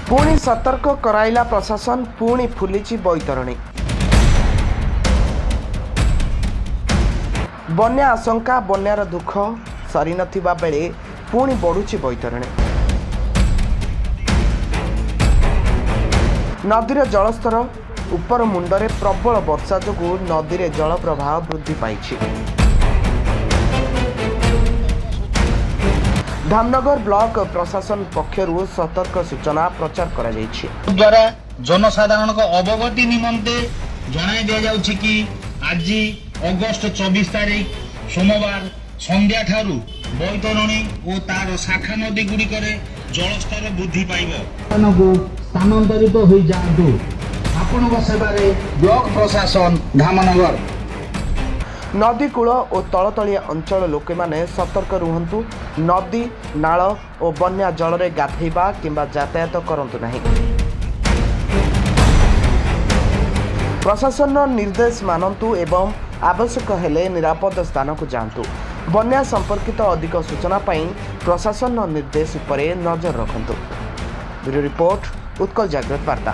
ପୁଣି ସତର୍କ କରାଇଲା ପ୍ରଶାସନ। ପୁଣି ଫୁଲିଛି ବୈତରଣୀ। ବନ୍ୟା ଆଶଙ୍କା, ବନ୍ୟାର ଦୁଃଖ ସରିନଥିବା ବେଳେ ପୁଣି ବଢ଼ୁଛି ବୈତରଣୀ। ନଦୀର ଜଳସ୍ତର ଉପର ମୁଣ୍ଡରେ ପ୍ରବଳ ବର୍ଷା ଯୋଗୁଁ ନଦୀରେ ଜଳ ପ୍ରବାହ ବୃଦ୍ଧି ପାଇଛି। ଧାମନଗର ବ୍ଲକ ପ୍ରଶାସନ ପକ୍ଷରୁ ସତର୍କ ସୂଚନା ପ୍ରଚାର କରାଯାଇଛି। ଦ୍ୱାରା ଜନସାଧାରଣଙ୍କ ଅବଗତି ନିମନ୍ତେ ଜଣାଇ ଦିଆଯାଉଛି କି, ଆଜି ଅଗଷ୍ଟ 24 ତାରିଖ ସୋମବାର ସନ୍ଧ୍ୟା ଠାରୁ ବୈତରଣୀ ଓ ତାର ଶାଖା ନଦୀ ଗୁଡ଼ିକରେ ଜଳସ୍ତର ବୃଦ୍ଧି ପାଇବ। ସ୍ଥାନକୁ ସ୍ଥାନାନ୍ତରିତ ହୋଇଯାଆନ୍ତୁ। ଆପଣଙ୍କ ସେବାରେ ବ୍ଲକ ପ୍ରଶାସନ, ଧାମନଗର। ନଦୀ କୂଳ ଓ ତଳତଳିଆ ଅଞ୍ଚଳ ଲୋକମାନେ ସତର୍କ ରୁହନ୍ତୁ। ନଦୀ, ନାଳ ଓ ବନ୍ୟା ଜଳରେ ଗାଧୋଇବା କିମ୍ବା ଯାତାୟାତ କରନ୍ତୁ ନାହିଁ। ପ୍ରଶାସନର ନିର୍ଦ୍ଦେଶ ମାନନ୍ତୁ ଏବଂ ଆବଶ୍ୟକ ହେଲେ ନିରାପଦ ସ୍ଥାନକୁ ଯାଆନ୍ତୁ। ବନ୍ୟା ସମ୍ପର୍କିତ ଅଧିକ ସୂଚନା ପାଇଁ ପ୍ରଶାସନର ନିର୍ଦ୍ଦେଶ ଉପରେ ନଜର ରଖନ୍ତୁ। ବ୍ୟୁରୋ ରିପୋର୍ଟ, ଉତ୍କଳ ଜାଗ୍ରତ ବାର୍ତ୍ତା।